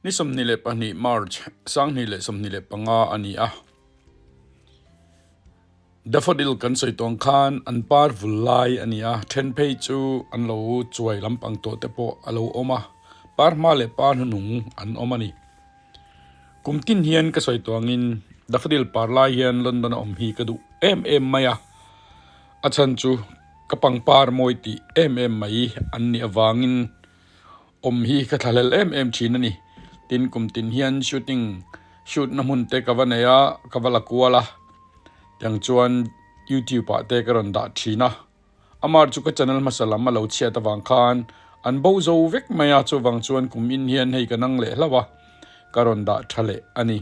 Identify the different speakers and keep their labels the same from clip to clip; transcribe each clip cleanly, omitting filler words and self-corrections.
Speaker 1: Ni 22 March 2025 a ni a. Daffodil kan sawi tawng khan an par vul lai a ni a, then phei chu an lo chuai lampang tawh te pawh a lo awm a, par hma leh par hnuhnung an awm a ni. Kum tin hian ka sawi tawngin daffodil par lai hian London a awm hi ka duh em em mai a, a chhan chu ka pangpar mawi tih em em mai an nih avangin Awm hi ka thlahlel em em thin a ni. Tin, kum tin hian shooting shoot na hmun te ka va nei a, ka va la kual a. Tiang chuan YouTube ah te ka rawn dah thin a. Amar chu ka channel hmasa lam a lo chhiat avang khan an bo zo vek mai a, chuvang chuan kum in hian hei ka nang leh hlauh a, ka rawn dah tha leh a ni.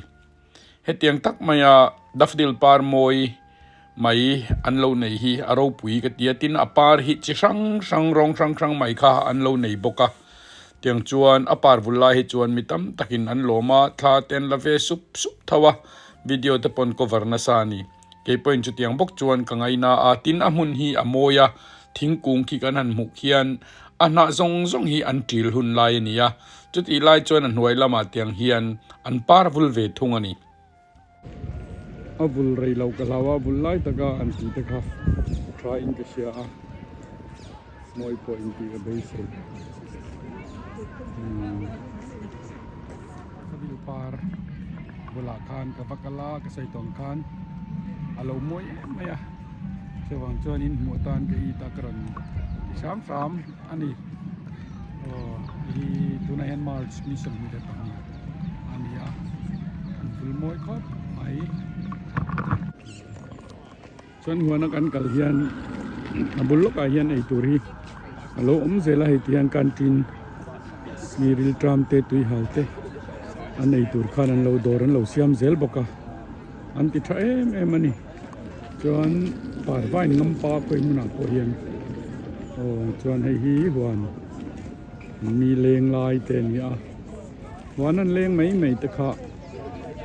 Speaker 1: Hetiang tak maia daffodil par mawi mai an lo nei hi a ropui ka ti a, tin a par hi chi hrang hrang rawng hrang hrang mai kha an lo nei bawk a, tiang chuan a par vul lai hi chuan mi tam takin an lawm a, thla te an la ve sup sup tho a, video te pawn cover nasa a ni. Keipawhin chutiang bawk chuan ka ngaina a, tin a hmun hi a mawi a, thingkung khi kan han hmuh khian a hnah zawng zawng hi an ṭil hun lai a ni a, Chutih lai chuan a hnuai lamah tiang hian an par vul ve thung a ni.
Speaker 2: A vul rei lo ka hlau a, vul lai taka an tih te kha tha in ka hria a, mawi pawh in tih ka beisei.
Speaker 1: Daffodil par bulah khan ka va kal a, ka sawi tawng khan a lo mawi em mai a, chuvang chuan in hmuh atan ka it a ka rawn ti hram hram. A ni. Aw hi tunah hian March ni 22 a ni a, an vul mawi khawp mai.
Speaker 2: Chuan huana kan kal hian a bul lawkah hian eitur hi a lo awm zel a, hei ti hian canteen mi rilṭam te tui hal te an eitur khan an lo dawr an lo siam zel bawk a, an ti tha em em a ni. Chuan parva in ngam pa khawi hmunah pawh hian aw chuan hei hi huan mi leng lai te a ni a huan an leng mai mai te kha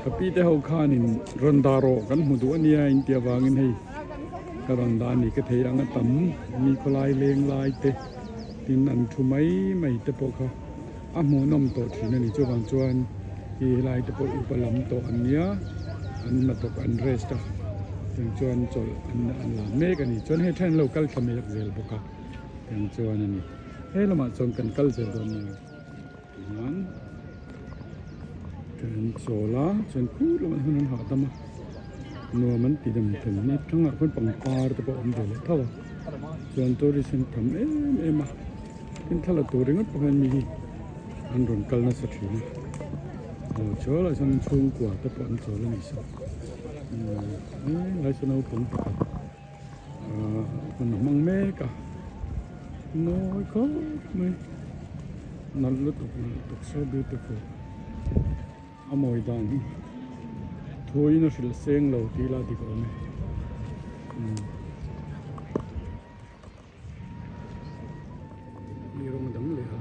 Speaker 2: ka pi te ho khanin rawn dah rawh kan hmu duh a nia in tih avangin hei ka rawn dah a ni ka thei ang a tam mi khawlai leng lai te tin an thu mai mai te pawh kha a hmuhnawm tawh thin a ni chuvang chuan hi helai te pawh upa lam tawh an nia an hnathawk an rest a tiang chuan chawlh an an la mek a ni chuan hei then an lo kal thla mek zel bawk a tiang chuan a ni he lamah chuan kan kal zel dawn nia tihian kan chawl a chuan khur lamah hian an hahdam a nuam an ti dam thei a ni thangah khuan pangpar te pawh a awm ve leh tho a chuan tourist an tam em em a. Tin thla la tur ringawt pawh hian mi hi an rawn kal nasa thin a, aw chawl ah chuan chhungkua te pawh an chawl a ni sa umm helai chu naupang pakhat ahh hun a hmang mek a mawi khawp mai nalh lutuk nalh lutuk so beautiful a mawi dan hi thuin a hrilh seng lo tih lah dik awm e umm. Mi rawng dang leh a.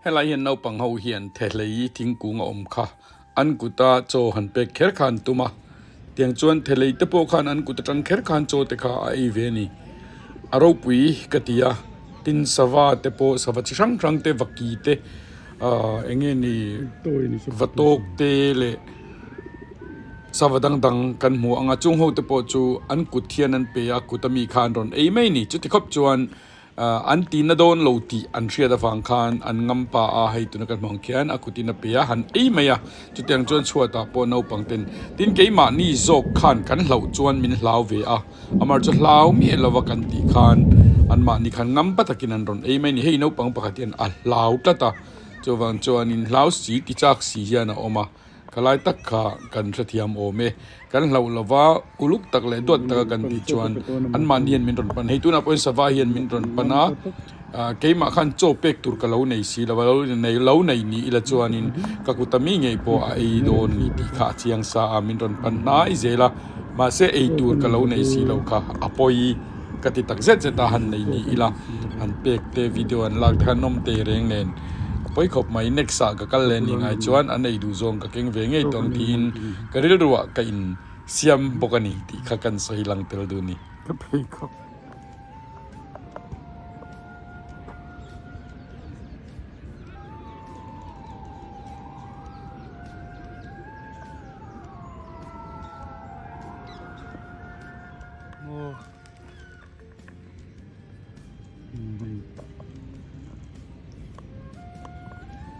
Speaker 1: Helai hian naupang ho hian thehlei thingkung a awm kha an kuta chaw han pek kher kha an tum a, tiang chuan thehlei te pawh khan an kut atang kher khan chaw te kha a ei ve a ni. A ropui ka ti a, tin sava te pawh sava chi hrang hrang te vaki te ahh eng nge ni vatawk te leh sava dang dang kan hmu ang a, chung ho te pawh chu an kut hian an pe a, kut ami kha an rawn ei mai a ni. Chuti khawp chuan. An tihna dawn lo tih an hriat avang khan an ngam pa a, hei tuna ka hmuh ang khian a kutin a pe a, han ei mai a, chutiang chuan chhuatah pawh naupang ten tin keimahni zawk khan kan hlauh chuan min hlau ve a, amar chu hlau miah lova kan tih khan anmahni khan ngam pa takin an rawn ei mai a ni, hei naupang pakhat hian a hlau tlat a, chuvang chuanin hlau si ti chak si hian a awm a. Ka lai tak kha kan hrethiam awm e. Kan hlauh lova uluk tak leh duat taka kan tih chuan anmahni hian min rawn pan. Hei tunah pawhin sava hian min rawn pan a, keimah khan chaw pek tur ka lo nei si lova, lo nei lo nei ni ila chuanin ka kuta mi ngei pawh a ei dawn ni tih kha a chiang sa a, min rawn pan hnai zel a, mahse ei tur ka lo nei si lo kha a pawi ka ti tak zet zet a, han nei ni ila han pek te video an lak te khan nawm te reng nen. A pawi khawp mai, next ah ka kal leh ni ngai chuan an ei duh zawng ka keng ve ngei tawh ang tiin ka rilru ah ka in siam bawk a ni tih kha kan sawi lang tel duh a ni.
Speaker 2: Ka phei khawp.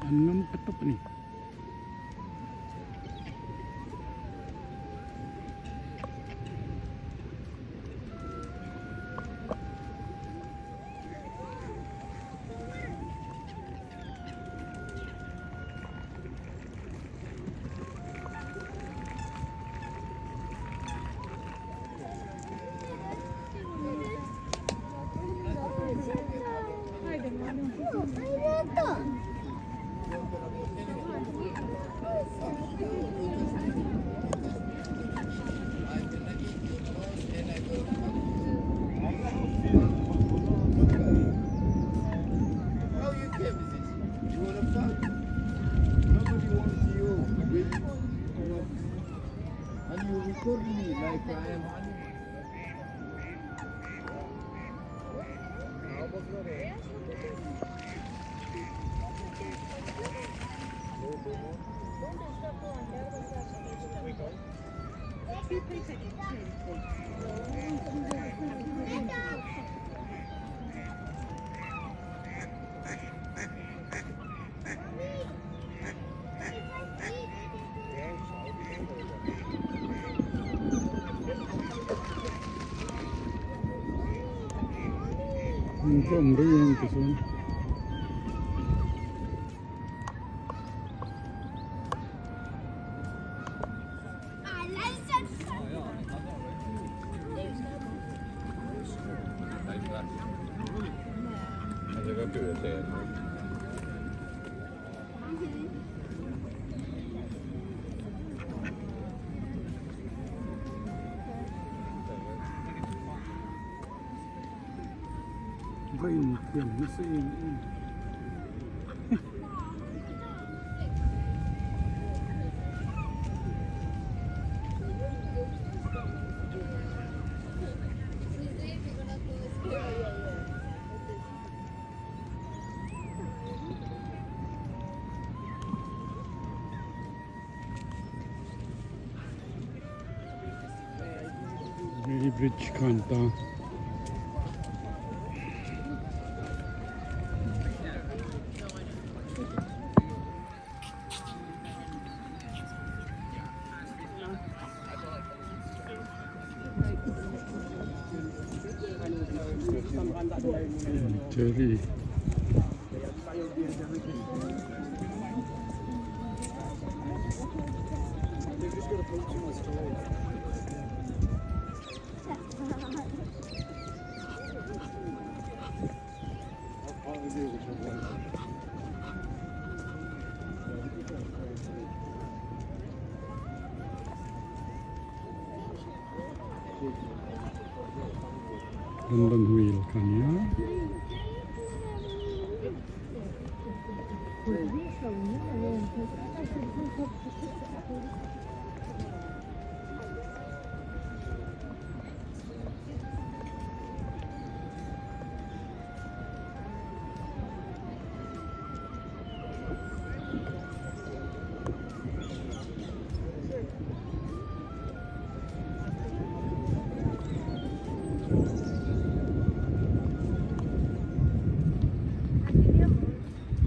Speaker 2: An ngam ta tawp a ni. Ka awm rei ang ti chuan. Va inthiam nasa em em. Hei bridge khan ta. Cherry. London Wheel kha nia.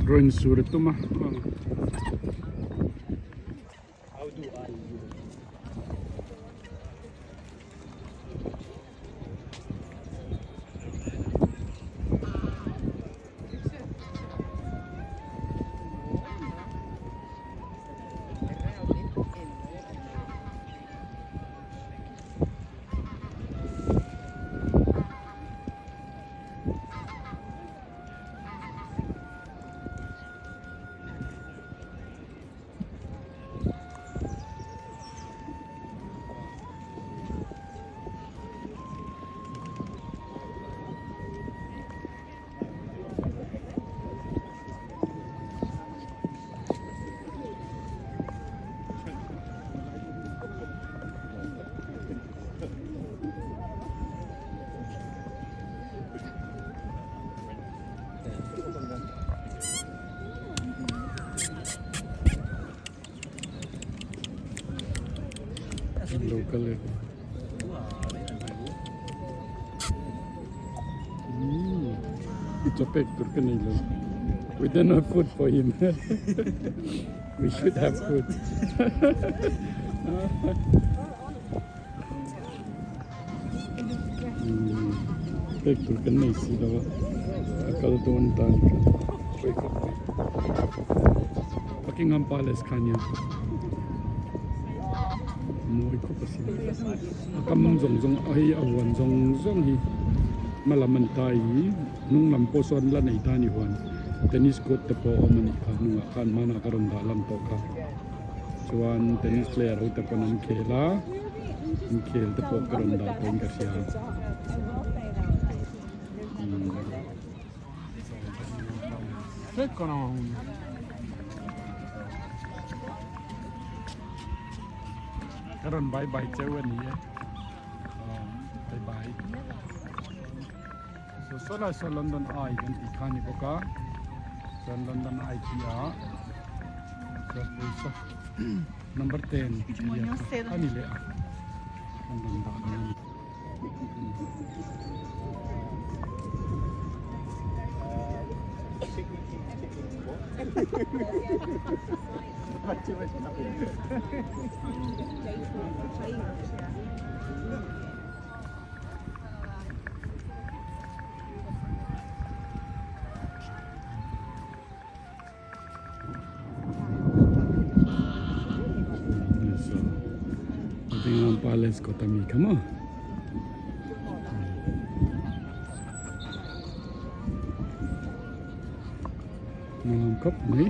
Speaker 2: Rawn sur a tum a. Local e. Mm. Chaw pek tur ka nei lo. We don't have food for him. We should have food. Pek tur kan nei si lo a, a kal dawn tan kha pawi khawp mai. Buckingham Palace kha nia mawi khawp a si. A kam zawng zawng a hei a huan zawng zawng hi hma lam an tai hi hnung lam pawh sawn la nei ta a ni huan tennis court te pawh a awm a nih kha hnungah khan hmanah ka rawn dah lan tawh kha. Chuan tennis player ho te pawn an khel a, an khel te pawh ka rawn dah tawhin ka hria. Ka rawn bye bye cheu a ni e. Bye bye. So saw lai saw London Eye kan tih kha a ni bawk a chuan London Eye khi a chuan pawisa number 10 a ni leh a kan rawn dah dawn a ni. Buckingham Palace kawt ami kha maw. Nuam khawp mai.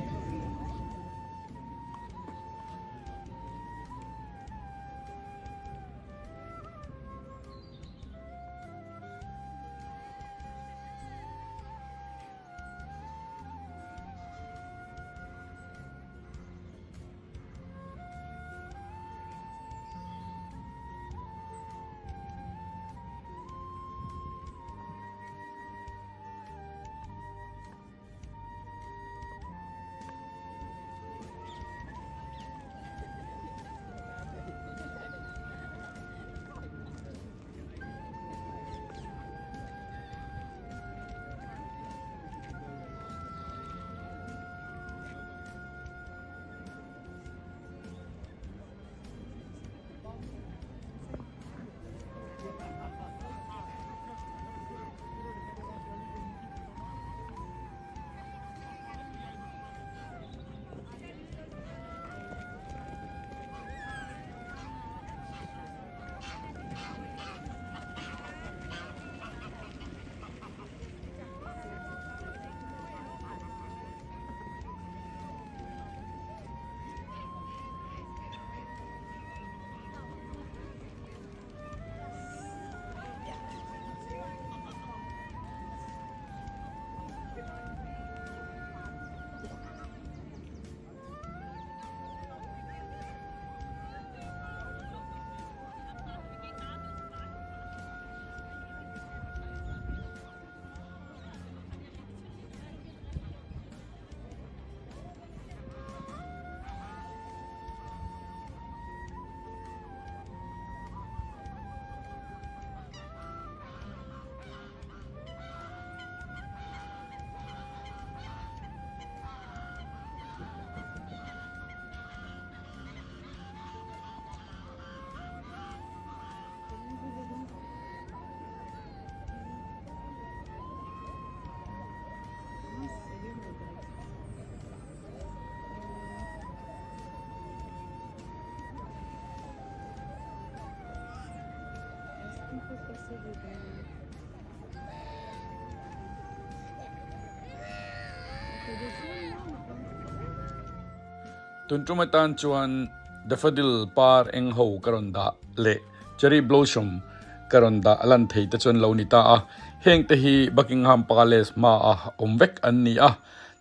Speaker 1: Tun tum atan chuan daffodil par eng ho ka rawn dah leh cherry blossom ka rawn dah a lan thei te chuan lo ni ta a. Heng te hi Buckingham Palace hma a awm vek an ni a.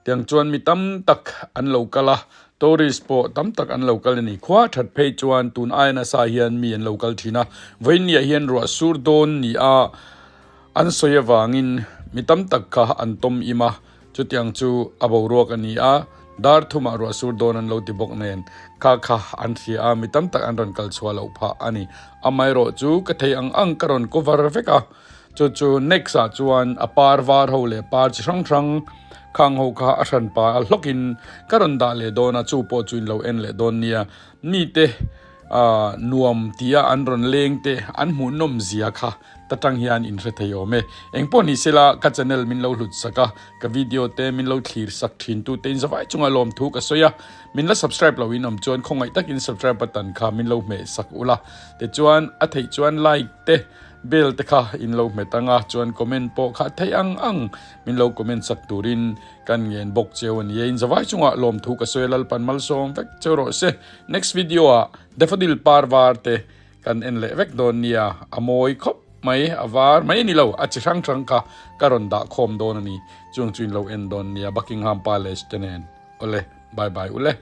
Speaker 1: Tiang chuan mi tam tak an lo kal a, tourist pawh tam tak an lo kal a ni. Khua that phei chuan tun aia nasa hian mi an lo kal thin a. Vawiinniah hian ruah sur dawn ni a an sawi avangin mi tam tak kha an tawm im a. Chutiang chu a boruak a ni a, dar thumah ruah sur dawn an lo ti bawk nen, kha kha an hria a, mi tam tak an rawn kal chhuah loh phah a ni. Amaherawh chu ka thei ang ang ka rawn cover vek a, chu chu next ah chuan a par var ho leh par chi hrang hrang khang ho kha a hran pa a hlawkin ka rawn dah leh dawn a, chu pawh chu in lo en leh dawn nia. Mite nuam tia an rawn leng te an hmuhnawm zia kha ta tang hian in hre thei awm e. Engpawh ni sela ka channel min lo hlut sak a, ka video te min lo thlir sak thin tu te in zavai chunga lawmthu ka sawi a, min la subscribe lo in awm chuan khawngaih takin subscribe button kha min lo hmeh sak ula, tichuan a theih chuan like te bell te kha in lo hmet anga chuan comment pawh kha theih ang ang min lo comment sak turin kan ngen bawk cheu a ni e. In zavai chunga lawmthu ka sawi a, Lalpan malsawm vek cheu rawh se. Next video ah daffodil par var te Kan en leh vek dawn nia, a mawi khawp mai, a var mai a ni lo, a chi hrang hrang kha ka rawn dah khawm dawn a ni, chung chu in lo en dawn nia Buckingham Palace te nen, awle bye bye ule.